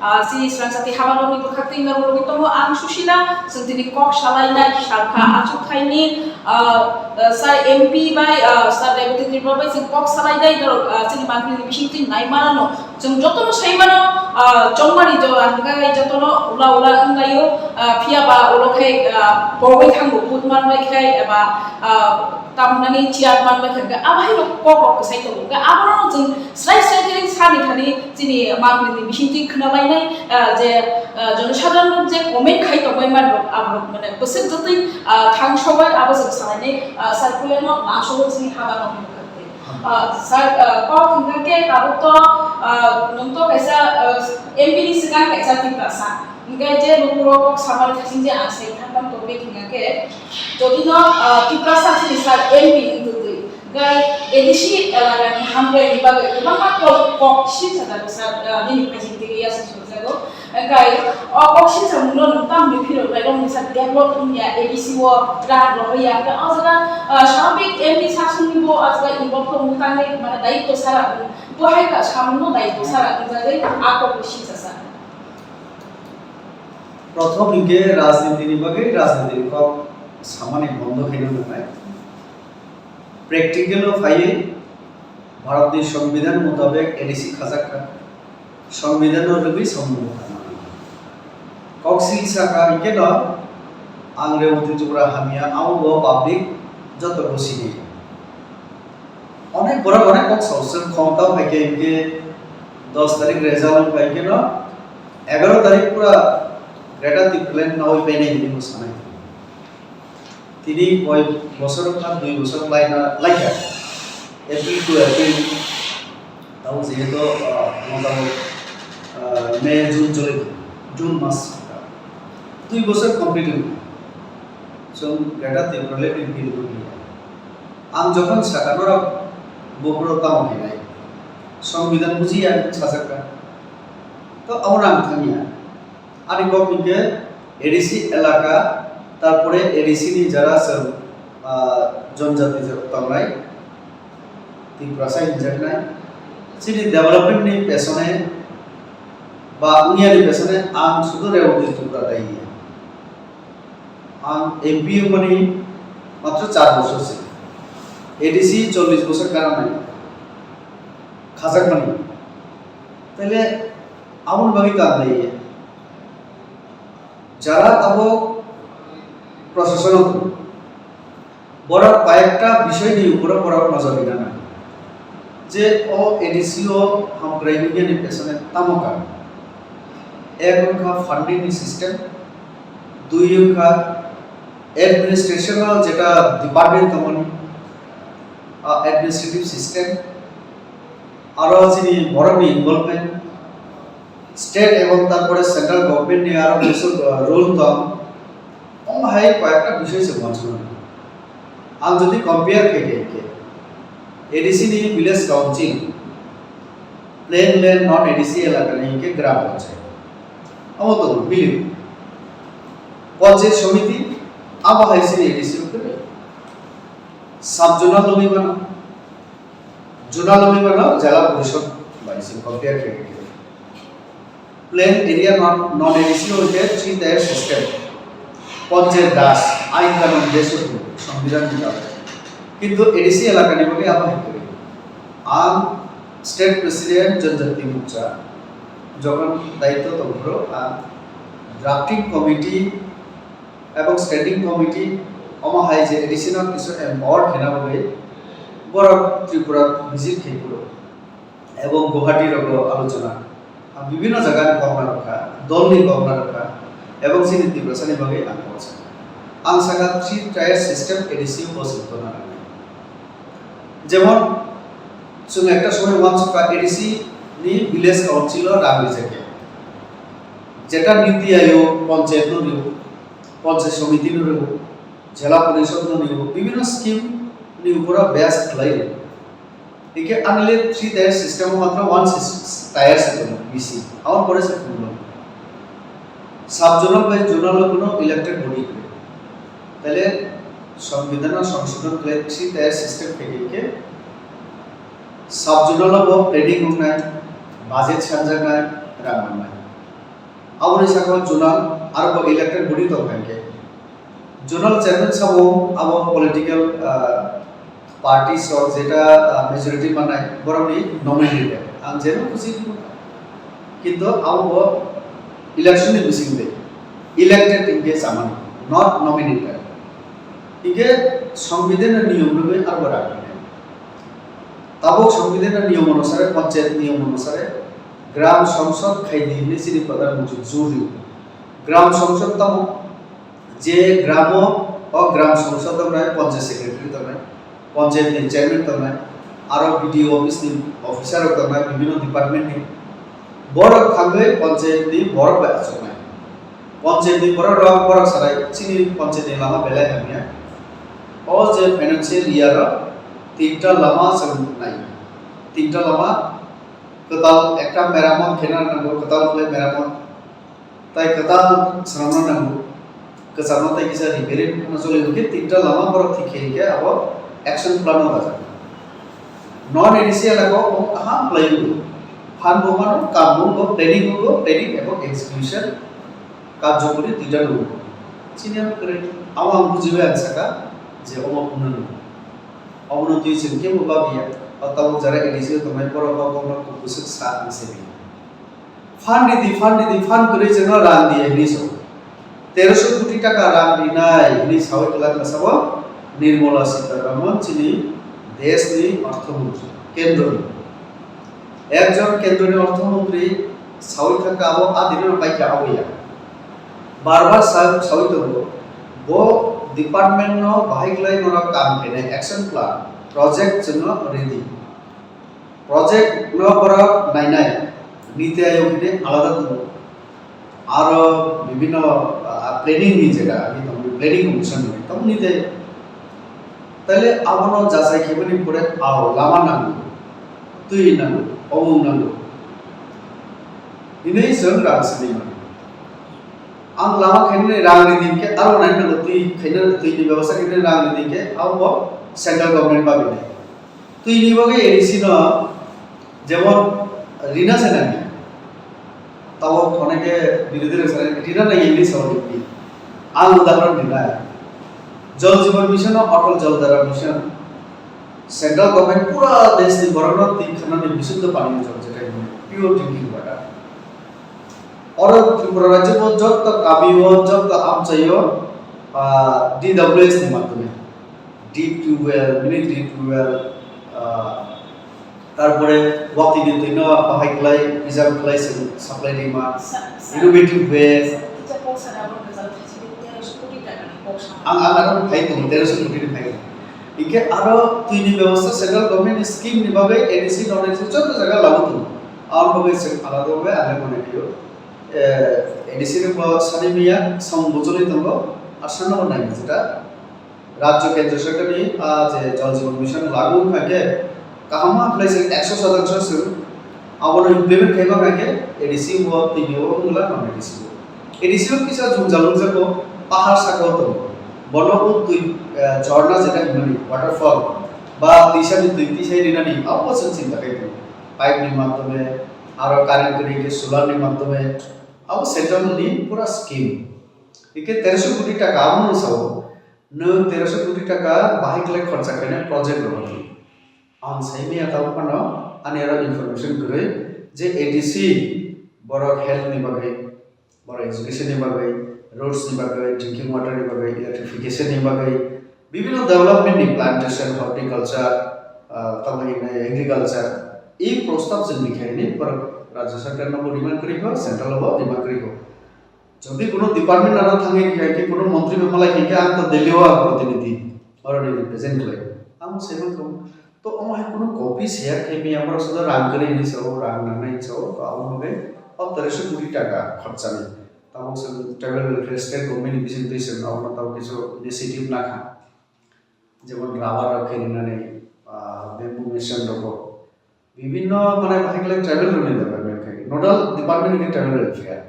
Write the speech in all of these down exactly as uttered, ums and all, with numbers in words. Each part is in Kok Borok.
Ah, chini Srangsati Habalokni bwkhaktwi norok logi tongo ang Susila, chwng tini kok salainai salkha achukthai ni, ah, ah, sir M P bai, ah, sir Rebati Tripura bai chwng kok salainai norok, ah, chini mangpili ni bisingtwi nai manano. Chwng jotono sai mano, ah, chongmani jo, ah, hwnkhe jotono ula ula wnglaio, ah, phiya ba ulo khe, ah, pogwi thango, vote man bai khe eba, ah, tamo hwnani chair man bai khe, hwnkhe abo hai rok kok rok kwsai tongo. Hwnkhe abono chwng srai srai khe sani thani chini mangpili ni bisingtwi khna lainai, ah, je, ah, jonosadharon rok je comment khai tongbai man rok, abo rok mane bwswk jotoi, ah, thang sobai abo chwng salainai, ah, sir Kulen no nasogo chini haba rok ni bwkhak twi. Ah, sir, ah, kok hwnkha khe tabuk to, ah, nwng to kaisa, ah, M P ni swkang kaisa Tiprasa. Hwnkhe je lukurok kok samani thasing je ang sai thangkang topic hwnkha khe, jodi no, ah, Tiprasa chini sir M P wng tongwi, hwnkhe A D C elakani hamkrai ni bagwi kwbangma kok, kok sir sajak sir, ah, nini phaising twi yasa sokjago. Hwnkhe o kok sir samung no nwng tamni phirok lai rok nisa develop wngya A D C o rang rohorya. Hwnkhe o jaga, ah, swabik M P sasong ni bo o jaga involve tongwi tangwi mane daityo sara wng. Bo hai ka samung no daityo sara wngjagwi a kok sir sajak. Prothom hwnkhe rajniti ni bagwi rajniti ni kok samani bondo khaina nangnai. Practical o phaiwi Bharat ni Songbidan mutabek A D C khajak kha. Songbidan no rwgwi samung bo kha. Kok sir sakha hwnkhe no ang Rebati Tripura hamya, amo bo public joto bo sini. Onek borok onek kok sal, chwng khom tamo hai khe hwnkhe dos tarik result wng phai khe no egaro tarik pura Greater Tipraland nawi painai hinwi bo sanai. Tini koi bosor wngkha, dui bosor laina laikha, April to April, tamo jehetu, ah, motamoti, ah, May, June choli, June mas, dui bosor complete wngkha. Chwng Greater Tipraland ni bill bo khe. Ang jokhon sakha norok buphuru tamo khainai, Songbidan bujiya sajak kha. To abono ang thangya. Ani kok hwnkhe A D C elaka, tarpore A D C ni jara chwng, ah, jonjati tongnai, Tiprasa hinjaknai. Chini development ni pesone ba wngya ni pesone ang sudu Rebati Tripura dai. Ang M P wngmani matro char bosor se. A D C chollish bosor kanamani khajakmani. Taile aboni bagwi ta dai. Jara tabuk proshashono borok kayekta bishoyni uporo borok nojor rina nang je o A D C o hamkrai wngya ni pesone tamo karon. Ek wngkha funding ni system, dui wngkha administration o jeta department tongmani, ah, administrative system, aro chini borokni involvement, state ebong tarpore central government ni aro kisu, ah, rule tong, omo hai koyekta bishoy se monthono. Ang jodi compare khe khe, khe A D C ni village council, plain land non A D C elaka ni hinkhe gram panchayat. Amo to milik. Panchayat samiti, abo hai sini A D C rok kwrwi. Sub zonal wngwi mano. Zonal wngwi mano jela porishod bai se compare khe khe. Plain area non, non A D C hwnkhe three tier system. Panchayat Raj, ain kanun desh, Songbidan mutabek. Kintu A D C elaka ni bagwi abo hai kwrwi. Ang state president Janjati Morcha, jokhon daityo tongphuru, ang drafting committee ebong standing committee omo hai je A D C no kisu empower khena bagwi borok Tripura visit khai phuru ebong Guwahati rogo alochona, ang bibhinno jaga ni kok narwkha, dol ni kok narwkha, ebong chini Tiprasa ni bagwi ang kok sa. Ang saka three tier system A D C o bo se tona nangnai. Jemon, chwng ekta somoi uansukha A D C ni village council o rang rijak ya. Jeta niti ayog, panchayat no rio, panchayat samiti no rio, jela porishod no rio, bibhinno scheme ni upora base khlai rio. Hingke anile three tier system o matro one sys-, tier se tongo, B C. Aboni pore se tongo. Sub zonal bai zonal o kuno elected body kwrwi. Taile Songbidan o songsodhon khlai three tier system khe khe sub zonal o bo planning wngnai, budget sanjaknai, rang mangnai. Aboni saka o zonal aro bo elected body tong kha hinkhe. Zonal chairman sabo abo political, ah, parties rok jeta, ah, majority manai borokni nominated. Ang jeno khusi, kintu abo bo election ni bising de elected hinkhe chamani, not nominated. Hinkhe Songbidan ni niyom rwgwi abo rang. Tabuk Songbidan ni niyom onusare, panchayat niyom onusare, Gram Sangsad khaidi hinwi chini Pradhan Mantri juri. Gram Sangsad tamo je gramo, o Gram Sangsad tongnai, panchayat secretary tongnai, panchayat ni chairman tongnai, aro B D O office ni officer rok tongnai, bibhinno department ni. Borok thangwi panchayat ni borok bai achuknai. Panchayat ni borok rok, borok sarai chini panchayat ni lama belai hamya. O je financial year o tinta lama chwng nai. Tinta lama kwtal ekta meramot khena nango, kwtal khlai meramot. Tai kwtal swnamna nango. Kwchangma tai kisa repair no choli hwnkhe tinta lama borok thik khe hinkhe abo action plan o dajak. Non A D C elaka o bo kaham khlai o. Phan bo mano, kam bo, planning bo, planning ebong execution. Karjokori duita rwo. Chini ang kwrwi, amo ang bujiwi ang saka je omo phunuknani. Omono twi chwng kebo babiya. O tabuk jara A D C o tongnai borok rok bono kubuswk sa ang simi. Phan ridi, phan ridi, phan kwrwi chwngno rang diya hinwi song. Teroso koti taka rang rinai hinwi sawi twlang kha sabo Nirmala Sitharaman chini deshni orthomontri, kendroni. Ekjon kendroni orthomontri sawi thangkha abo a dino paikha abo ya. Bar bar sa-, sawi tongo. Bo department no bahai khlai norok kam khainai action plan, project chwngno ready. Project no borok nainai, niti ayog hwnwi alada tongo. Aro bibhinno, ah, planning ni jera, ani tongmani planning commission ni tongmani tei. Taile abono jachai khibani pore, ao lama nango, twi nango, omung nango. Hinwi chwng rang sini mano. Ang lama khainani rang rini khe, aro nai nango twi khaina, twi ni bebostha khainani rang rini khe, abo bo central government babinai. Twi ni bagwi A D C no jemon rina se nangya. Tabo oneke birodhi rok sanai rina nangya hinwi sao twi. Ang udahoron rinai. Jal Jeevan Mission o Atal Jal Dharan Mission. Central government pura desh ni borok no twi khana ni bisuddo pani jol jetai pure drinking water. Oro Tripura rajyo bo jotto kami o, jotto amchai o, ah, D W S ni madhyome. Deep tubewell, mini deep tubewell, ah, tarpore watwi ni twi no bahai khlai, preserve khlai se supply rima, innovative way. Ang, ang aro phai tongo, teroso koti ni phai tongo. Hinkhe aro twi ni bebosta central government ni scheme ni bagwi A D C non A D C joto jaga labu tongo. Aboni bagwi chwng alada bagwi ang mane phio. Eh, A D C ni bo sani miya song bucholi tongo, aswkno bo nai jeta. Rajyo kendra sarkar ni, ah, je Jal Jeevan Mission lagu wngkha khe, kaham ma khlai se ekso shatangsho se abono implement khaima kha khe A D C bo tini o wngla non A D C bo. A D C o kisa jwngjal wngjago, pahar saka o tongo. Bono o twi, eh, jorna jeta hinmani waterfall ba twisa ni twi tisai rinani abo chwng chinta khai tongo. Pipe ni madhyome, aro current kwrwi khe solar ni madhyome, abo central ni pura scheme. Hingke teroso koti taka abono sao. Nwng teroso koti taka bahai khlai khorcha khainai project rok. Ang sai maya tabuk phano ani aro information kwrwi je A D C borok health ni bagwi, borok education ni bagwi, roads ni bagwi, drinking water ni bagwi, electrification ni bagwi, bibhinno development ni plantation, horticulture, ah, tamo hinai agriculture, i prostab chwng ni khaini borok rajya sarkar no bo demand kwrwi kho, central o bo demand kwrwi kho. Jodi kuno department ano thangwi khe, khe kuno montri bai malai khe, khe ang to Delhi o ang protinidhi, oroni represent khlai. Ang sai mangkha, to omo hai kuno copy share khe maya, borok soda rang kwrwi hinwi sao, rang nangnai hinwi sao, to abo bagwi o teroso koti taka khorchani. Tabuk chwng tribal welfare state government ni bising twi chwng abono tabuk kisa initiative nakha. Jemon rubber rok khe rinani, ah, bamboo mission rogo. Bibhinno mane bahai khlai tribal rokni department khai, nodal department ni tribal welfare.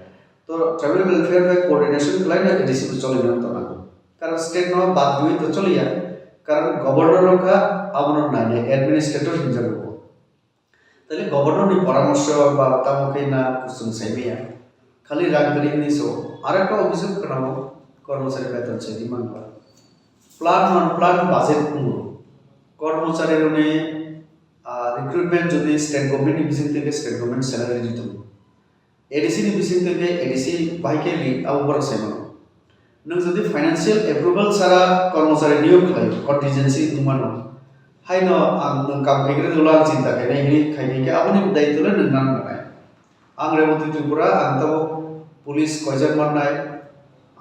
To tribal welfare bai coordination khlaina A D C bo choli nang tongna. Karon state no bad rwi to choliya. Karon governor wngkha abono nainai administrator hinjago. Tale governor ni poramorso ba tamo khe na kusung saimaya. Khali rang kwrwi hwnwi so, ar ekta obhijog khwnao, kormochari beton se di manba. Plan non plan budget phungo. Kormochari rokni, ah, recruitment jodi state government ni bising twi khe state government salary di tongo. A D C ni bising twi khe A D C bai khe li abo borok sai mano. Nwng jodi financial approval sara kormochari niyok khlai, contingency wng mano. Haino ang nwng kam khaigre dolo ang chinta khainai hwnwi khainai khe aboni daitwle nwng nang nanai. Ang Revanti Tripura, ang tabuk police koijak mannai,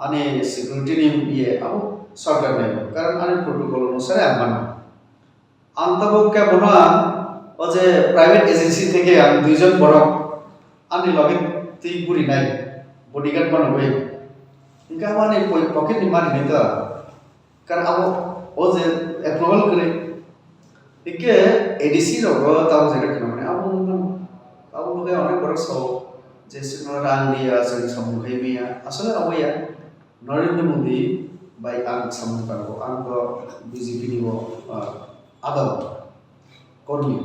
ani security ni iye abo sarkar nai, karon ani protocol onusare ang mano. Ang tabuk khe bono ang o je private agency theke ang duijon borok ani loge twi guri nai, bodyguard mano bai. Hingke abo ani poi-, pocket ni mani nai to. Karon abo o je approval kwrwi. Hingke A D C rogo tamo jaga khna mani abo wngmano. Abo wngkhe onek borok sao je chwngno rang liya, chwng samung khai maya. Asole abo ya. Narendra Modi bai ang samung tango. Ang to B J P ni bo, ah, adal kormi.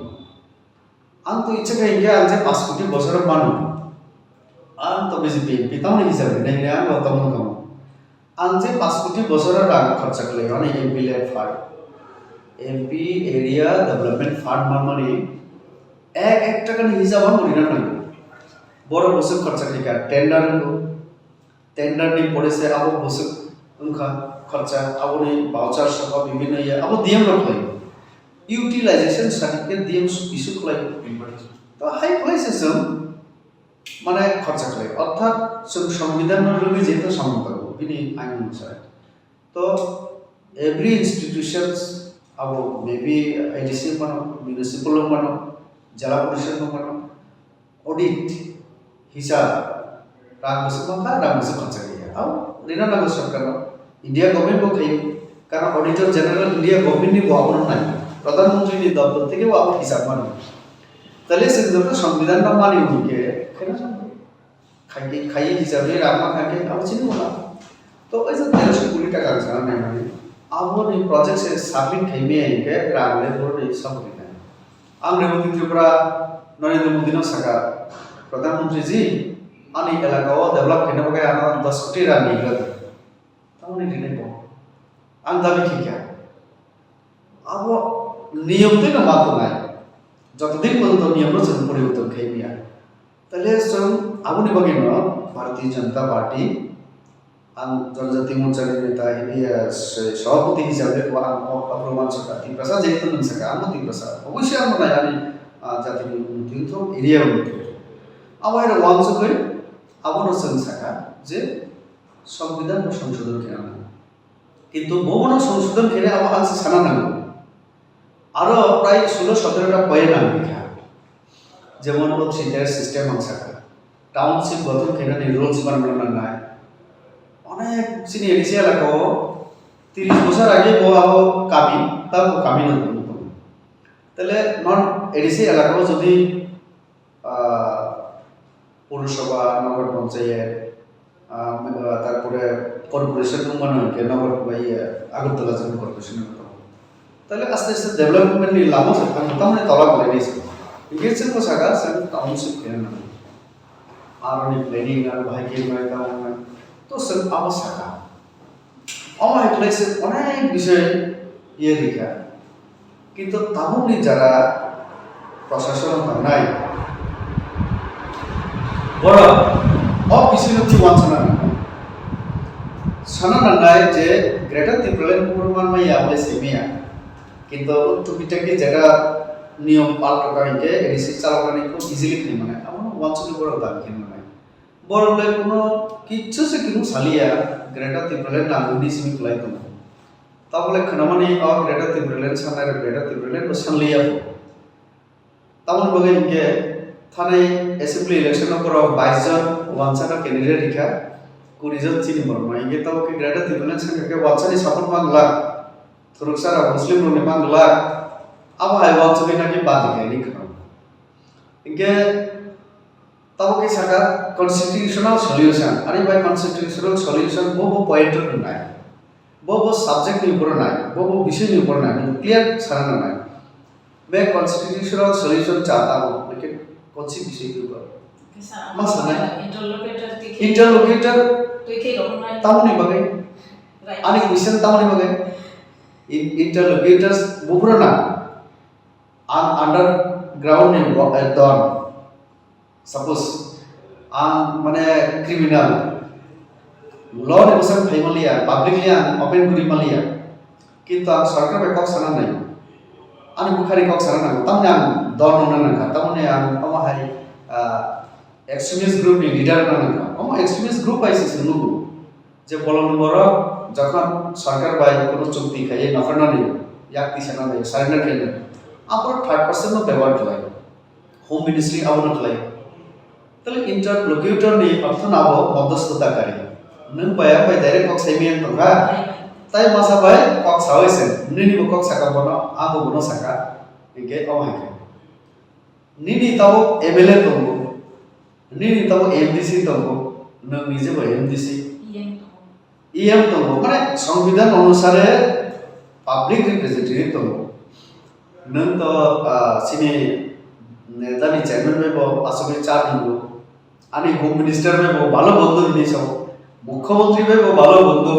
Ang to icha khe hingke ang je paanch koti bosoro mano. Ang to B J P M P tamoni hisab rinai hwnwi ang bo tongmung kamo. Ang je paanch koti bosoro rang khorcha khlai ani M P land fund, M P area development fund manmani ek ek taka ni hisab ang rina nango. Borok boswk khorcha khlai kha tender wngo. Tender ni pore se abo bwswk wngkha khorcha, aboni voucher saka bibhinno ya, abo D M rok khlai. Utilization certificate D M issue khlai. To hai khlai se chwng mane khorcha khlai. Orthat chwng Songbidan no rwgwi jeto samung tongo, bini ain onusare. To every institutions abo maybe A D C mano, municipal mano, Jala Parishad mano, audit hisab rang bwswk mankha, rang bwswk khorcha khlaiya. Abo rina nango sorkar no. India government bo khaio. Karon Auditor General India government ni bo abono nai. Pradhan Mantri ni doptor theke bo abo hisab mano. Tale chwng joto Songbidan no mani hwn khe khaina nangkhe. Khai khe, khai hisab ni rang mankha khe abo chini mano. To o je teroso koti taka ang sana nai mani. Aboni project se submit khai maya hwn khe rang le borok ni saboni nai. Ang Revanti Tripura Narendra Modi no saka, Pradhan Mantri ji, ani elaka o develop khaina bagwi ano dos koti rang ni rwdi. Tamoni rinai bo. Ang dabi khaikha. Abo niyom twi no ma tongnai. Joto din porjonto niyom no chwng poriborton khai maya. Tale chwng aboni bagwi no Bharatiya Janata Party, ang Janajati Morcha ni neta hiya se-, sabhapati hisabe bo ang kok aproman saka Tiprasa jehetu nwng saka ang bo Tiprasa. Obviously ang bo nai ani, ah, jati ni unnoti wngthok, area unnoti wngthok. Abo hai rok uansugwi abono chwng saka je Songbidan bo songsodhon khe nang. Kintu bobono songsodhon khe abo ang se sana nango. Aro prai sulo sotero ta point nang kha. Jemon o three tier system ang saka. Township gothon khe nani rules ban nang nai. Onek chini A D C elaka o tris bosor age bo abo kami, ta bo kami nang tong. Tale non A D C elaka o jodi ah, Purusabha, Nagar Panchayat, ah, ah, tarpore corporation wng mano hwnkhe Nagar, iye, Agartala Zone Corporation wng tongo. Tale aste aste development ni lama se thang, tamoni tola kwlainai se. Hwnkhe chwngno saka, chwng township khe nang. Aroni planning, aro bahai khe mai tamo nang. To chwng abo saka. Omo hai khlai se onek bisoi ye rikha. Kintu tabukni jara prosason tongnai, borok o bisingo twi uansana nangnai. Sana nangnai je Greater Tipraland kuphur manma ya bai simi ya. Kintu o tubitaki jeta niyom paltoka hinkhe A D C chaloknani khub easily khlai mannai. Abono uansukwi borok dabi khe mannai. Borok le kuno kichu se kunu saliya, Greater Tipraland nangmani simi kwlai tongo. Tabole khwnamani o Greater Tipraland sanai rok Greater Tipraland bo sanliya bo. Tamoni bagwi hinkhe thanai assembly election o borok bais jon uansana candidate rikha, kuri jon chini borok no. Hinkhe tamo khe Greater Tipraland sangkha khe uansani support manglak, thuruksa rok Muslim rokni manglak, abo hai uansugwi naki badi khaini khwno. Hinkhe Tabuk khe saka constitutional solution, ani bai constitutional solution bo bo point rok wngnai, bo bo subject ni upor nai, bo bo bisoi ni upor nai, nwng clear sana nangnai. Be constitutional solution cha tabuk, like, konsi bisoi ni upor. Ma sanai? Interlocutor twi khe. Interlocutor twi khe rok nai. Tamoni bagwi? Right. Ani question tamoni bagwi? In-, interlocutors buphuruna ang underground ni bo-, eh, don. Suppose ang mane criminal, law ni bwsang phai manliya, publicly ang open guri manliya, kintu ang sarkar bai kok sana nai, ani bukhari kok sana nango, tamni ang don wngna nangkha, tamoni ang omo hai, ah, extremist group ni leader wngna nangkha, omo extremist group bai se se nugo. Je bolongni borok jokhon sarkar bai kuno chukti khaiwi nokharnani yak tisanani surrender khainani, aphuru third person no bebohar khlai, Home Ministry abono khlai. Tale interlocutor ni ortho no abo modosthotakari. Nwng bai ang bai direct kok saimaya wng tongkha, tai masa bai kok sawi se, nini bo kok saka bono, ang bo bono saka, hinkhe omo hai khe. Nini tabuk M L A tongo, nini tabuk M D C tongo, nwng nije bo M D C, E M tongo. E M tongo, mane Songbidan onusare public representative tongo. Nwng to, ah, chini netani chairman bai bo asugwi cha nungo, ani Home Minister bai bo balo bondo hinwi sao, Mukhyamantri bai bo balo bondo,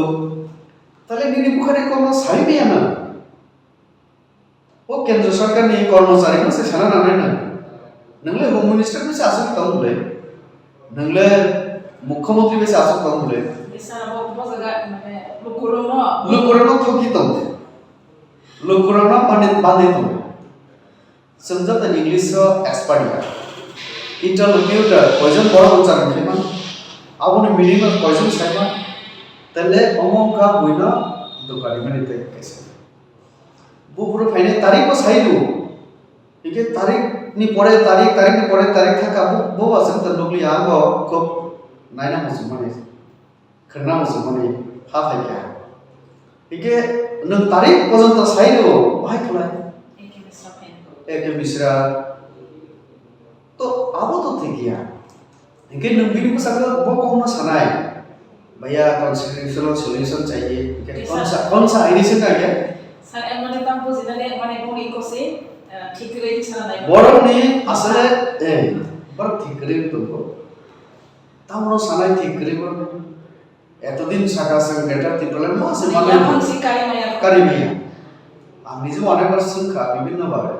tale nini bukhari kokno sai maya na? O kendra sarkarni kormochari no se sana nangnai na. Nwngle Home Minister bai se aswk tong bwle. Nwngle Mukhyamantri bai se aswk tong bwle. Sir, bo, bo jaga, mane, lukurokno. Lukurokno thoki tong de. Lukurokno bandi, bandi tong. Chwng joto English o expert ya. Interlocutor, koijon borok ucharon khaima. Aboni meaning no koijon saima. Tele omo wngkha buino doka rimani tei kaisa. Buphuru phainai tarik bo sai rw. Hinkhe tarik ni pore tarik, tarik ni pore tarik thaka bo, bo aswk ta nukliya, ang bo khub naina muchungmani, khwrwngna muchungmani ha phaikha. Hinkhe nwng tarik porjonto sai rw, bahai khlai? A K Misra phainai. A K Misra. To abo to thik ya. Hinkhe nwng bini bwskango bo kokno sanai, "Bhaiya, constitutional solution chahiye." Hinkhe Yes, sir. Konsa, konsa aini se kaiye? Sir, emani tam bujinani, emani boni kose, eh, thik kwrwi sana nai. Borokni asole, eh, borok thik kwrwi tongo. Tamno sanai thik kwrwi borok. Etodin saka chwng Greater Tipraland ma se Ani manwi yaphang si kari maya. Kari maya. Ang nijebo onekbar swngkha bibhinno bhabe.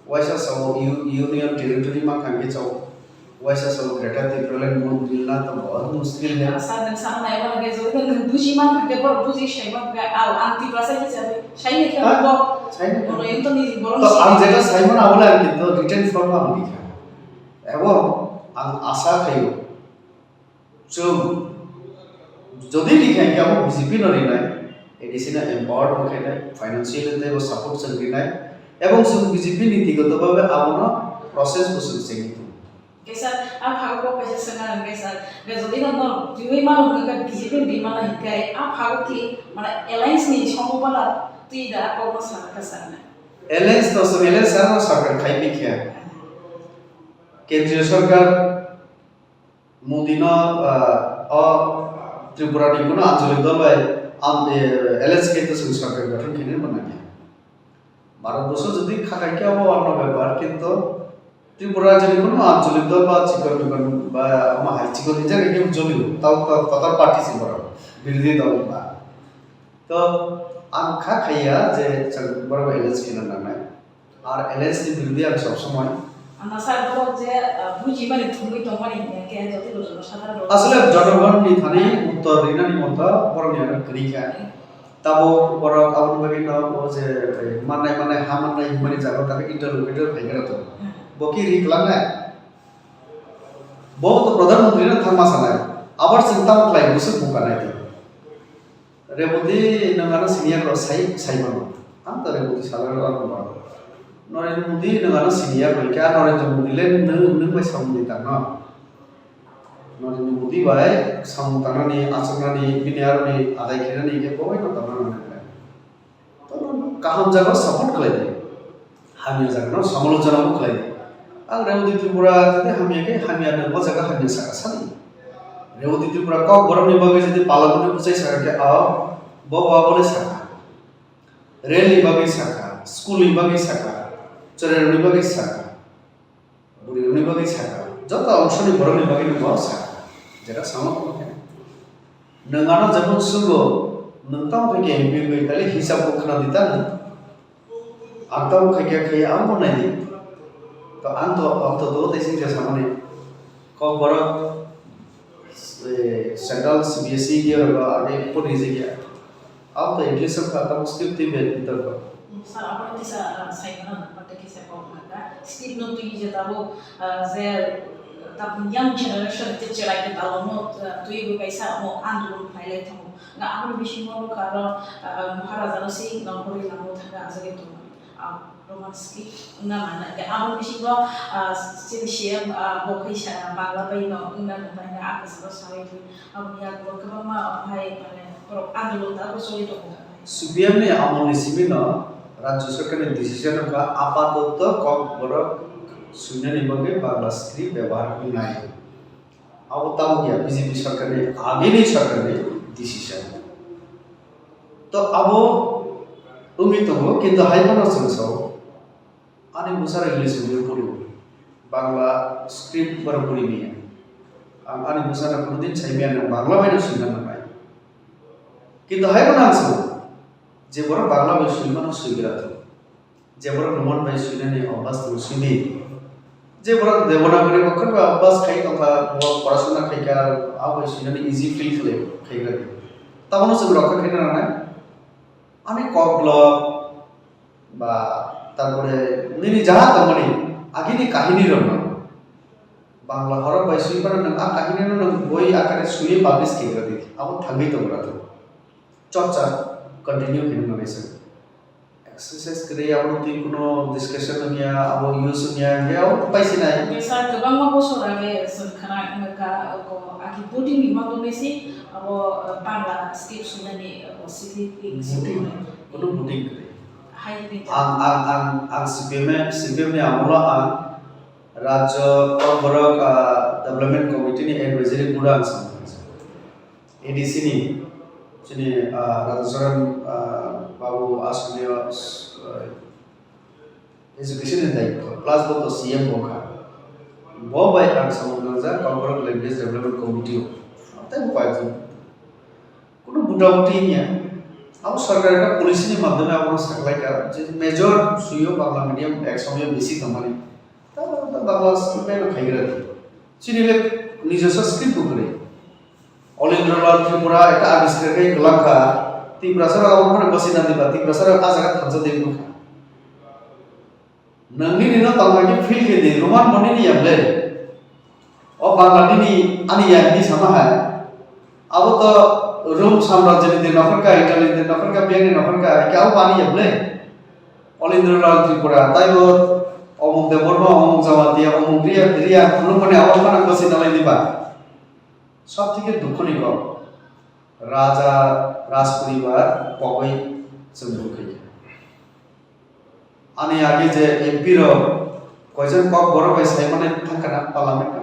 Waisa sao u-, Union Territory mankha hwnkhe sao. Waisa sao Greater Tipraland mo-, milna to bahut mushkil hai. Asa nwng sama nai mano khe jodi nwng buji mankha khe borok buji sai mankha khe, "Ao, ang Tiprasa hisabe sai ni khe Ha? bo." Sai ni khe. Bono yong to niji borok To si ang jeta sai mano abole ang kintu written form o ang likha. Ebong ang asa khaio. Chwng jodi rikha hinkhe abo B J P no rinai, A D C no empowered bo khainai, financially teibo support chwng rinai, ebong chwng B J P nitigoto bhabe abono process bo chwng chengwi tongo. Khe sir, ang phago bo kaisa swngna nang khe sir, khe jodi no norok twiwi mano hwnkhe B J P ni rimana hinkhe a phago ki mane alliance ni sombhabona twi da kokno sana kha sir na. Alliance no chwng alliance ano sarkar khai pikha. Kendriya sarkar Modi no, ah, o Tripura ni kuno ancholik dol bai, am, eh, L S K to chwng sarkar gothon khainai mannai. Bharat borsho jodi khakai khe abo anno bepar, kintu Tripura rajyo ni kuno ancholik dol ba chikon mikon ba ama hai chikon ni jaga khe joli, tao, tao kotor party se borok, birodhi dol ba. To ang kha khaiya je chwng borok bai L S K no nangnai. Ar alliance ni birodhi ang sob somoi. Ang asa borok je, ah, buji mani thumwi tongmani hinkhe jotoi rok jono sadhara rok. Asole jonogon ni thani uttor rinani moto borok ni ano kwrwi kha. Tabo borok aboni bagwi no o je, eh, mannai mannai ha mannai himani jaga o takhe interlocutor phai khe rw tongo. Hmm. Bo ki ri kwlangnai? Bo to Pradhan Mantri no thangma sanai. Abar chwng tamo khlai bwswk buka nai di. Rebudi nwng ano siniya kro sai, sai mano. Ang to Rebudi salai rw ano ba. Narendra Modi nwng ano siniya kro khe, a Narendra Modi le nwng, nwng bai samung di tangno. Narendra Modi bai samung tangnani, achuknani, bini aroni adai khainani khe bo bai no tangna nangnai. To nwng kaham jaga support khlai di. Hamya jaga no samalochona bo khlai di. Ang Rebudi Tripura jodi hamya khe hamya no bo jaga hamya saka sani. Rebudi Tripura kok borok ni bagwi jodi palabuni bwchai saka khe ao bo bo aboni saka. Rail ni bagwi saka, school ni bagwi saka, chwrairok ni bagwi saka, bwrwi rok ni bagwi saka. Joto ongsoni borokni bagwi no bo sa. Jera sama tong khe. Nwng ano jemon sugo, nwng tamo khe M P wngwi, tale hisab bo khna di ta nwng. Ang tamo khe khe khe ang bo nai di. To ang to, ang to do tei sing samani. Kokborok, eh, Central C B S E year ba age pori jigya. Ang to English ka tamo script twi bel bitor ko. Sir, abo kisa, ah, sai mana, pata kisa kok mata. Script no twi je tabo, ah, je, tabuk young generation te cherai ke talo mo, ah, twi bo kaisa mo andolon khlai lai thango. Nga abo bisingo bo karo, ah, Maharaja no si no hori lamo thanga ajage tongo. Ah, Roman script wngna nang nai. Abo bisingo, ah, chini C M, ah, bo khaisa Bangla bai no wngna nang nai, ah, kasaro sawi twi. Abo yago kwbangma, ah, hai, mane, borok andolon da bo choli tongo. C P M ni amolni simi no Rajya Sarkarni decision wngkha apatoto Kokborok swinani bagwi Bangla script bebohar wngnai. Abo tabuk ya B J P sarkarni, agini sarkarni decision. To abo wngwi tongo, kintu hai phano chwng sao, ani bwsarok English medium pori, Bangla script borok pori manya. Ang ani bwsano kono din sai manya, Bangla bai no swina nangnai. Kintu hai phano ang sao, je borok Bangla bai swimano swigra thung. Je borok Roman bai swinani obas tong swidi. Je borok Devanagari okhor bai obas khai tongkha, bo porasona khaikha, abo bai swinani easy feel khlai, khaigra di. Tabono chwng rokha khaina nangnai. Ani koklop ba tarpore nini jaha tongmani agini kahini rokno Bangla horok bai swi phano nwng a kahini no nwng boi akare swiwi publish khaigra di. Abo thangwi tongra thung. Chorcha continue khaina nangnai chwng. Exercise kwrwi abo twi kuno discussion wngya, abo use wngya, hwnkhe abo pai sinai. Hwnkhe sir, kwbangma bosor age chwng khna wngkha, abo agi voting ni mangwi si abo, eh, Bangla script swinani, eh, script Voting, swinani. Kuno voting kwrwi. Hai ni Ang, ang, ang, ang C P M, C P M ni amolo ang Rajya Kokborok, ah, Development Committee ni advisory board ang samung. A D C ni chini, ah, Radhacharan, ah, Babu aswkni, ah, education ni daityo, plus bo to C M bo kha. Bo bai ang samung nangjak Kokborok Language Development Committee o. Tei bo kaijakgo. Kuno buta buti wngya. Abo sarkar ekta policy ni madhyome abono saklaikha, je major suyo Bangla medium ek somoyo bisi tongmani. Tamo tamo Bangla script bai no khaigra di. Chini le nijoswa script bo kwrwi. Olindra Lal Tripura ekta abiskar khe kwlangkha. Tiprasa rok abo phano gosi nang diba, Tiprasa rok ah jaga thansa de wngkha. Nwng nini no tongthai khe feel khe di, Roman bo nini ya ble? O Bangla nini ani ya hini sama hai. Abo to Rom samrajyoni din nokhorkha, Italy din nokhorkha, biyangni nokhorkha, hai khe abo ani ya ble? Olindra Lal Tripura, taibo Omuk Debbarma, Omuk Jamatia, Omuk Riya, Riya, Phulukmani abo phano gosi nalai diba? Sob theke dukhoni kok. Raja, Raj poribar pogwi chwng rwkhaikha. Ani age je M P rok koijon Kokborok bai saimani thangkha na parliament o.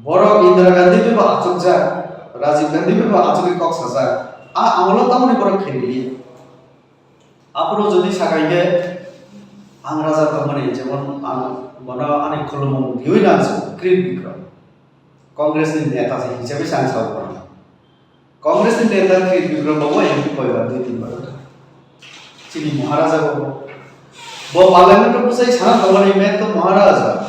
Borok Indira Gandhi bai bo achukjak, Rajiv Gandhi bai bo achugwi kok sajak. A amolo tamoni borok khairiliya. Aphuru jodi sakai khe ang raja tongmani, jemon ang bono ani khulumung riwi nang Krip Bikram. Congress ni neta se hisabe sang sao bono. Congress ni neta Krip Bikram babu M P koi bar, dui tin bar. Chini Maharaja babu. Bo parliament o bwsai sana tongmani, "Main to Maharaja.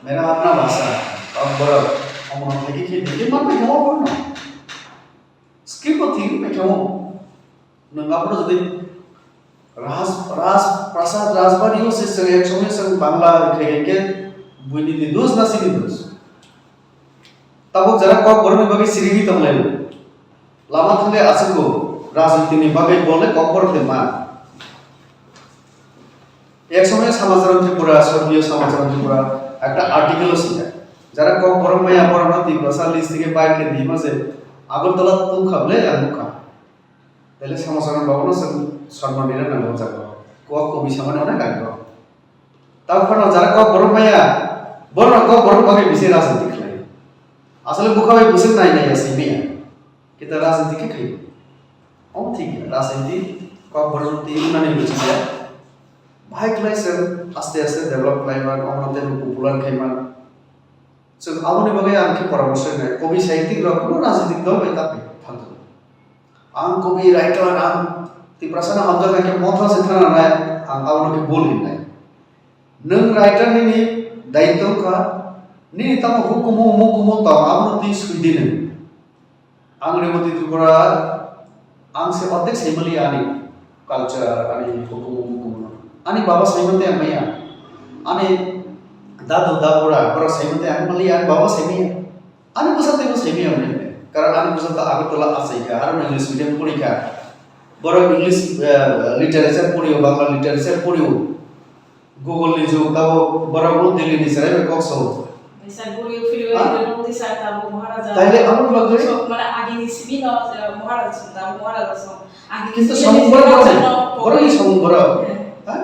Mera apna bhasha." Akbar, omono thagi khe dikhe man pai kamo bono. Script o thigi pai kamo. Nwng aphuru jodi Raj, Raj, Prasad Rajbari o se chwng ek somoi chwng Bangla khe khe buini ni dos na sini dos. Tabuk jara Kokborok ni bagwi sirigwi tong lai. Lama thangwi aswk bo rajniti ni bagwi bo le Kokborok de man. Ek somoi Samacharan Tripura, Sorgiyo Samacharan Tripura, ekta article o sijak. Jara Kokborok maya borok no Tiprasa list theke bair khe di ma se Agartala tungkha ble ang nukha. Tele Samacharan babu no chwng sorma nira nang o jaga. Kok kobi samani onek age o. Tamo phano jara Kokborok maya, borok no Kokborok bagwi bisi rajniti khlai. Asole bukha bai bwswk nai nai ya simi ya. Kita rajniti khe khai. Omo thik ya, rajniti Kokborok twi unani luchijak. Bahai khlai se aste aste develop khlai man, omono tei popular khai man. Chwng aboni bagwi ang khe poramorso rinai, kobi sahittik rok kuno rajnitik dol bai ta thang thung. Ang kobi writer, ang Tiprasa no hamjaknai khe motha se thana nai, ang abono khe bul hinai. Nwng writer nini daitw wngkha, nini tamo hukumu mukumu tong abono twi swi di nwng. Ang Reboti Tripura, ang se ordek sai mali ani culture, ani hukumu mukumu. Ani baba sai mante ang maya. Ani dadu dabura, borok sai mante ang mali, ani baba sai maya. Ani bwsa teibo sai maya mani. Karon ani bwsa ta Agartala achai kha, aro English medium pori kha. Borok English, eh, literature pori o, Bangla literature pori o. Google ni jug, tabo borok bo Delhi ni chwrai bai kok sao. Kaisa guri phiri Ha? Bai rong tisa tabo Maharaja. Taile amo bagwi? So, mane agini simi no, eh, Maharaja song, tabo Maharaja song. Agini Kintu simi samung ni borok Maharaja borok ni, no, borok ni samung borok. Eh. Ha?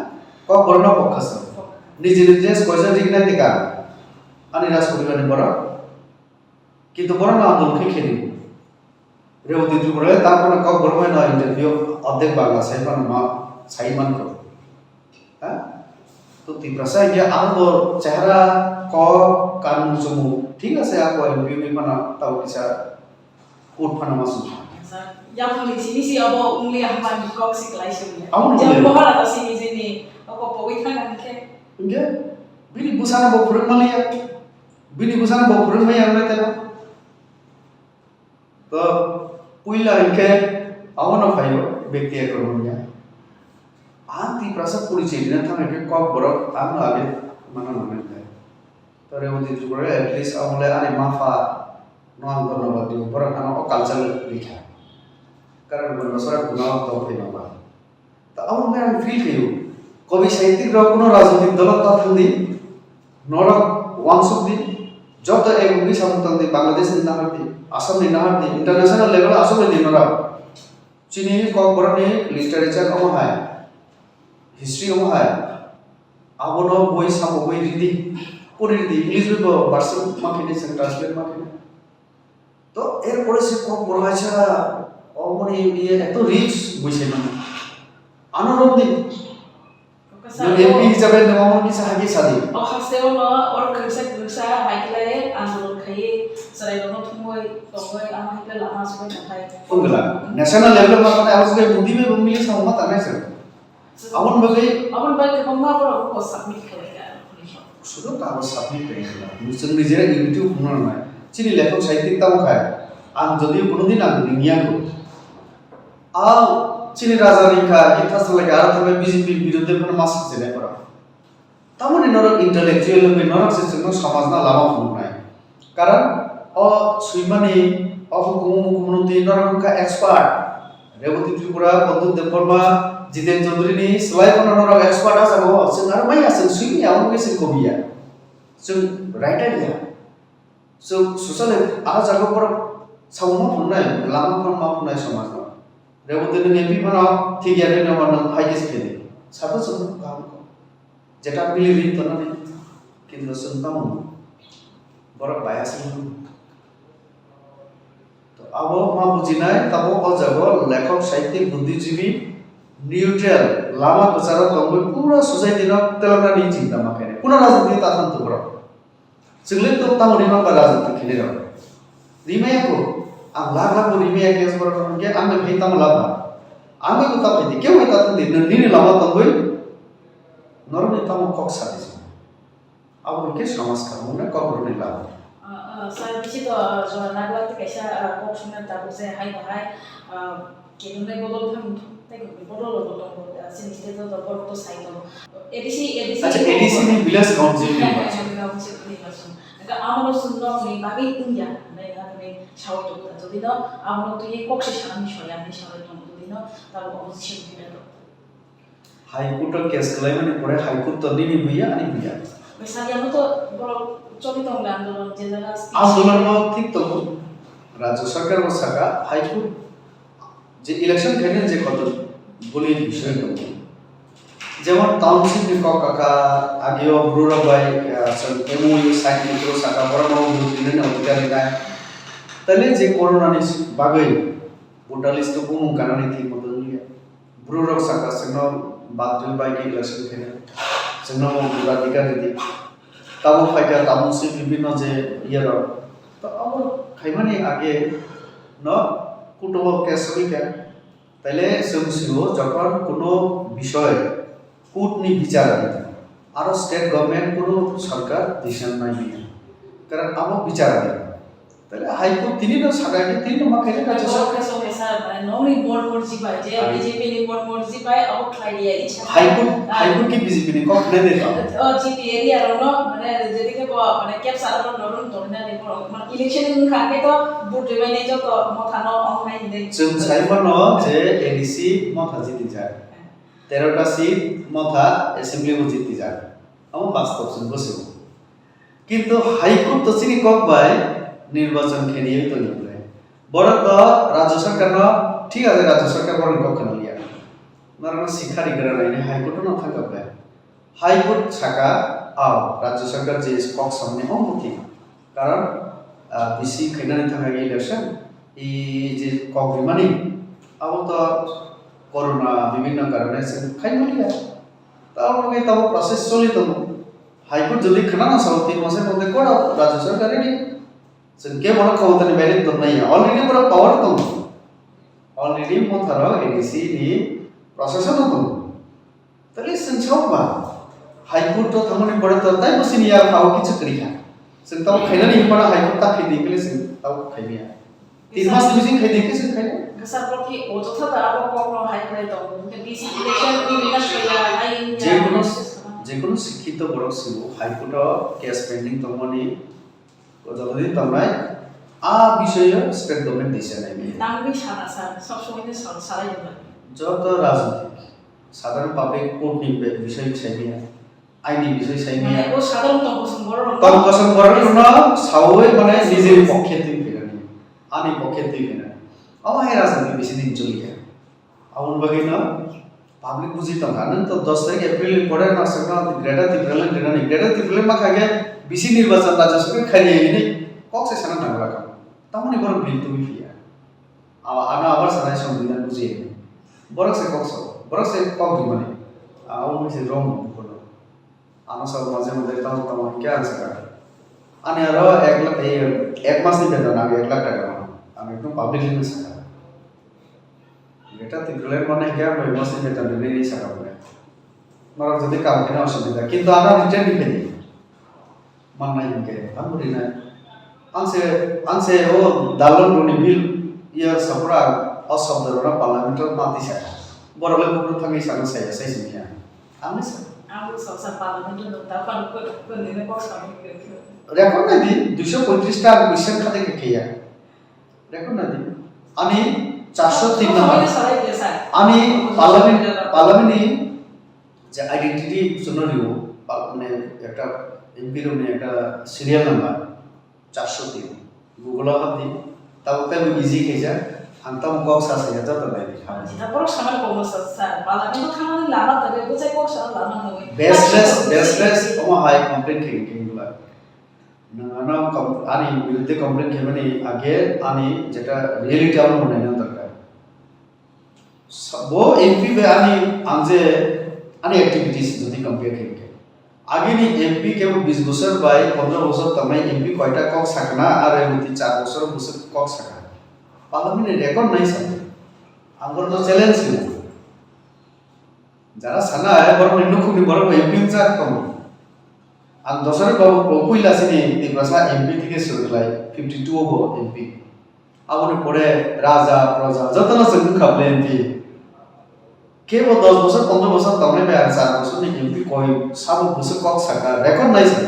Kok borok no kok khasa. Niji ni dress koisa dik nai tika. Ani Rajporibar ni borok. Kintu borok no andolon khe khedi. Reboti Tripura le tamo no kok borok bai no interview ordek Bangla sai mano ma sai man ko. Ha? To Tiprasa ya ang bo chehra kok kanung chumu. Thik ase ang bo interview ni mano tau kisa kut phano ma sung. Yang ni sini si abo ungli ahmani kok si klai sung ya. Amo no Jang ungli. Bohara to sini sini. Oko pogwi thang ang khe. Inge? Bini bwsano bo phwrwng maliya. Bini bwsano bo phwrwng maya ang teno. To, puila hinkhe, abono phaio, bekti akromanya. Ang Tiprasa porichoi rina thang hinkhe kok borok ang age mano mano hinkhe. To, Reboti Tripura at least amo le ani mapha no ang dhonnobad diyo, borok ano o culture rikha. Karon bo nosora guna tong phai maba. Ta abo wngkha ang feel khaio. Kobi sahittik rok kuno rajnitik dolo ta thang di. Norok wansuk di. Joto ek wngwi samung tang di, Bangladesh ni nahar di, Assam ni nahar di, international level aswk di norok. Chini kokborok ni literature omo hai, history omo hai. Abono boi samung boi ridi, pori ridi, English bai bo version ma khainai, chwng translate ma khainai. To erpore se kokborok kaisa, omoni iye eto rich bui se mano. Ano romdi. Nang M P hisabe nang omo kisa hagi sadi. O haste o no or kwrwngsa kwrwngsa hai khlai andolon khai chwrai rokno thumwi tongwi ama hai khlai lama asugwi tongthai. Ongla. National level ma kana asugwi Modi bai bo mili samung ma tanai se. Aboni bagwi Aboni bagwi kwbangma borok bo submit khlai kha. Sudo kagoj submit khlai kha. Chwng nijera YouTube phunuknai. Chini lekhok sahittik tamo khai. Ang jodi kono din ang ringya ko. Ang chini raja ringkha, khe thasna lai kha, aro thangwi B J P birodhe phano ma sakjinai borok. Tamoni norok intellectual wngwi norok se chwngno samajna lama phunuknai. Karon o swimani, o hukumu mukumu twi norok wngkha expert. Reboti Tripura, Pradyut Debbarma, Jiten Chaudhary ni slai phano norok expert ah jaga o. Chwng aro maya chwng swimani abo wngwi chwng kobiya. Chwng writer ya. Chwng social ah jaga o borok samung ma phunuknai, lama phano ma phunuknai somajno. Reboti nwng M P phano thik ya nini abo nwng hai khe se khe di. Sato chwng kaham kho. Jeta bili ri tongnani, kintu chwng tamo borok bias wngmano. To abo ma bujinai, tamo o jaga o lekhok, sahittik, buddhijibi, neutral, lama kwcharo tongwi pura society no teloknani chinta ma khainai. Kuno rajniti ta thang tu borok. Chwng le to tamo rimang ba rajniti khainai rok. Rimaya ko, ang lakh lakh bo rimaya khe borok hwnkhe ang bai phai tamo labha. Ang bai bo ta phai di, kebo ta thang di, nini lama tongwi norokni tamo kok sa di. Abo hwnkhe samaj kaham wngna kok rwgwi lago. Ah, ah, sir, bisi to, ah, jora naglak tei kaisa, ah, kok songna tabuk je hai bahai, ah, kebenai bodol thang tei bodol rok bo tongo, ah, chini state o to borok to sai tongo. A D C, A D C Acha, ni A D C ni village council ni election. Hwnkhe amo no chwng nok ni bagwi wngya, hwnwi, hwnwi sawi tongo. Jodi no amo no twi kok se sanani soya hinwi sawi tongo, jodi no tabuk opposition leader rok. High Court o case kwlaimani pore High Court to nini buya, ani buya. Bwsakhe ano to borok choli tongla andolon, je jaga speech Andolon no thik tongo. Rajya Sarkar bo saka, High Court je election khainani je kotor boni bisoi tongo. Jemon township ni kok kaka, ageo bru rok bai, ah, chwng M O U sign ni bru saka, borok no vote rinani odhikar rinai. Taile je corona ni bagwi voter list o bumung kanani thik moto wngya. Bru rok saka chwngno Badri bai khe election khaina. Chwngno bo voter adhikar ridi. Tamo phaikha, tamo se bibhinno je iye rok. To abo khaimani age no court o case solikha. Taile chwng sio jokhon kuno bisoi court ni bichar adi, aro state government kuno sarkar decision nai manya. Karon abo bichar adi. Taile High Court tini no sakai tini no ma khaina High Court kaisa. Kaisa kaisa, mane, nongni mor morji bai, je Hai. B J P ni mor morji bai, abo khlai ya, ichha High Court, Hai. High Court ki B J P ni kok khnai de to. O G P area rok no, mane, jedike bo, mane, capture rok no rung tong nani borok, mane, election wngkha khe to vote rwmani joto motha no ong nai hinwi. Chwng sai mano je A D C motha jiti jak. Hai. Tero ta seat motha assembly bo jiti jak. Amo bastob chwng bwswk. Kintu High Court to chini kok bai nirbachon khe riwi tongya ble. Borok to Rajya Sarkar no thik ase, Rajya Sarkar borok ni kok khna liya. Norok no sikha ri gra nai High Court no thang kha ble. High Court saka, ao, Rajya Sarkar je kok samani omo thik. Karon, ah, B C khainani thangwi election, i je kok rimani, abo to corona bibhinno karone se khaimaliya. Tabok ni tabok process choli tongo. High Court jodi khwnana sao, tin mase moddhe court o Rajya Sarkar ni. Chwng kebono khobotani baire tong nai ya. Already borok power tongo. Already motharo A D C ni process o tongo. Tale chwng sao ba? High Court o thangmani pore to taibo sini ya phao kichu kwrwi kha. Chwng tabok khainani himano High Court ta khaidi hwnkhe chwng tabok khaimaya. Tin mas ni bising khaidi hwnkhe chwng khainai. Kwchar prokhi o jotha da abo kokno hai khlai tongo. Hwnkhe B C election wngwi na soya, ai wngya, Jekono, ai wngya. Jekono sikhito borok sibo High Court o case pending tongmani, o jotodin tongnai, a bisoyo state government decision nai maya. Tangwi sana sa, sob somoi no sal-, salai tongo. Joto rajnitik, sadharon public court ni be-, bisoi sai maya. Aini bisoi sai maya. Mane, o sadharon tong kosong borok rok. Tong kosong borok rok no sawi mane nijeni pokkhe twi phainani. Ani pokkhe twi phainani. Omo hai rajniti bisi din choli kha. Aboni bagwi no public buji tong kha. Nwng to dos tarik April ni pore no aswk no Greater Tipraland rinani. Greater Tipraland ma kha khe bisi nirbachan Rajya Sabha khainai hinwi kok se sana nangla kha. Tamoni borok bill tubui phiya. Abo ano abar sanai Songbidan buji. Borok se kok sao. Borok se kok rimani. Abo wngwi se wrong kono. Ano sabo maje maje tamo tamo hinkhe ang sakha. Ani aro ek lakh, eh, ek mas ni beton ang ek lakh taka mano. Ang ekdom publicly no sakha. Greater Tipraland mano hinkhe ang bai mas ni beton rinai hinwi sakha bole. Norok jodi kam khe no osubida. Kintu ano return ni phai di. Mannai hinkhe, ang bo rinai. Ang se, ang se o dalon roni bill, iya sapura, o sobdo rona parliament o mati sakha. Borok le buphuru thangwi sakno saya, sai sini ya. Ang le sa. Ang bo soksa parliament o nukta, pan ko, ko nini kok samung khe. Record nai di, duiso poitris ta question khade khe khe ya. Record nai di. Ani charso tin number. Ani parliament, parliament ni je identity chwngno rio, pal-, mane ekta M P rokni ekta serial number, charso tin. Google o hapdi, tabuk tei bo easy khaijak, ang tamo kok sa saya joto naidi. Jita borok samani kok no sa, sa, pala ni bwkha mani lama tangwi bwchai kok sa lama nangwi. Baseless, baseless, omo hai complain khe khe bwla. Nwng ano com-, ani biruddhe complain khaimani age ani jeta reality abono naina dorkar. Sa-, bo M P bai ani, ang je ani activities jodi compare khe khe. Agini M P kebo bis bosor bai pondro bosor tongnai M P koita kok sakna, are muti char bosor bosor kok sakha. Parliament ni record nai sa. Ang borokno challenge khaio. Jara sana hai borokni nukhungni borok bai M P wngjak tongo. Ang dosari babu bo puila sini Tiprasa M P thike swrwklai, fifty two o bo M P. Aboni pore raja, proja, jotono chwng wngkha bole M P. Kebo dos bosor, pondro bosor tongnai bai ang char bosorni M P koi sabo bwswk kok sakha, record nai sa.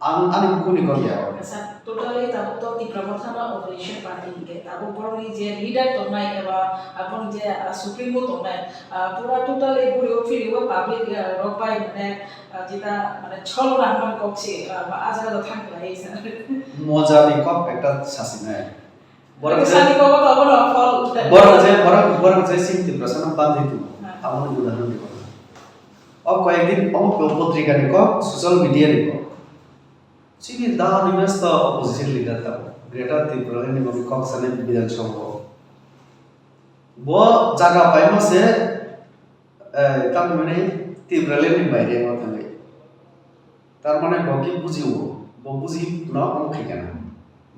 Ang ani bukhukni kok ya. Sa totally tabuk to Tipra Motha no opposition party hinkhe tabuk borokni je leader tongnai eba aboni je, ah, supremo tongnai, ah, pura totally guri o phiri o public, ah, rok bai mane, ah, jeta mane chol rang man kok se, ah, ba a jaga thang khlai sa. Moja ni kok ekta sasinai. Borok je, sani kobo to bono phol. Borok je, borok, borok je sing Tiprasa no bandhi tu. Ha. Amo ni udahoron di. O koyek din, o potrika ni kok, social media ni kok. Chini da ni mes to opposition leader ta. Greater Tipraland ni kok sani Bidhan Sabha. Bo jaga paima se, Eh, tamni mane Tipraland ni baire o thangwi. Tar mane bo ki buji o, bo buji no omo khai kana.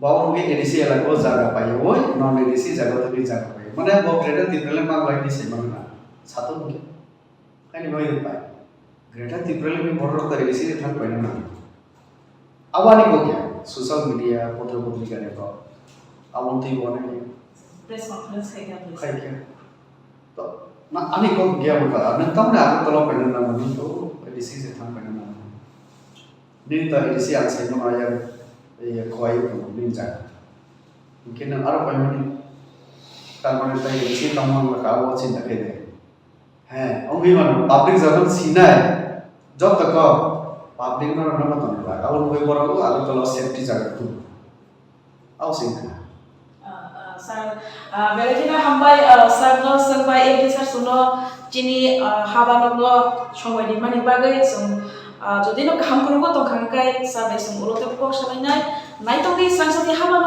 Bo omo ke A D C elaka o jaga pai o, non A D C jaga o thangwi jaga pai o. Mane bo Greater Tipraland mang lai ni se mang na. Sato bo ke. Kaini bai pai. Greater Tipraland ni borok ta A D C ni thang pai na. Awani kok ya, social media, potro potrika ni kok. Aboni twi bo nai. Press conference khai kha, please. Khai kha. To, na ani kok gya mo ta, nang tamni Agartala paina na mani to, A D C se thang paina na. Nini ta A D C ang sai mo ya, ya khwai ko nini ja. Mungkin nang aro paimani, tar mane ta A D C tong mang ka, abo chinta khai de. He, wngwi mano, public jokhon sinai, joto kok, public no rwna tongwi bai. Abo wngwi borok o Agartala safety jaga tu. Abo sing kha. Ah, ah, sir, ah, belai kheno hambai, ah, sir no, sir bai, M P sir suno chini, ah, haba nogo somoi rimani bagwi chwng, ah, jodi no kaham kwrwngbo tongkha hwnkhe, sir bai chwng ulo tei kok salainai, naitokni chwng sati haba